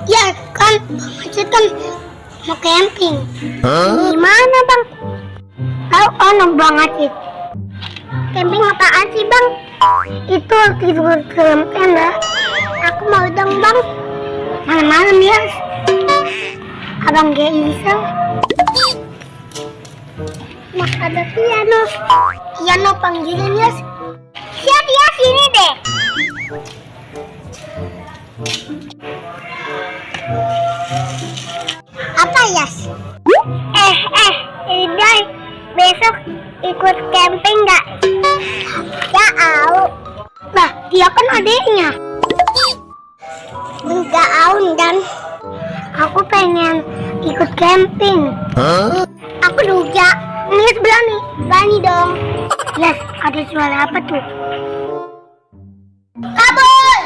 Ya kan, Bang Acit kan mau camping. Gimana Bang? Tahu ono Bang Acit. Camping apaan sih Bang? Itu tidur dalam tenda. Aku mau dong Bang. Malam-malam ya. Abang gak iseng. Mas ada piano. Piano panggilin Yas. Siap ya, sini deh. Apa Yas? Idai, besok ikut camping nggak? Ya au. Lah, dia kan adiknya. Enggak au dan aku pengen ikut camping. Aku juga. Niat berani dong. Yes, ada suara apa tuh? Kabur!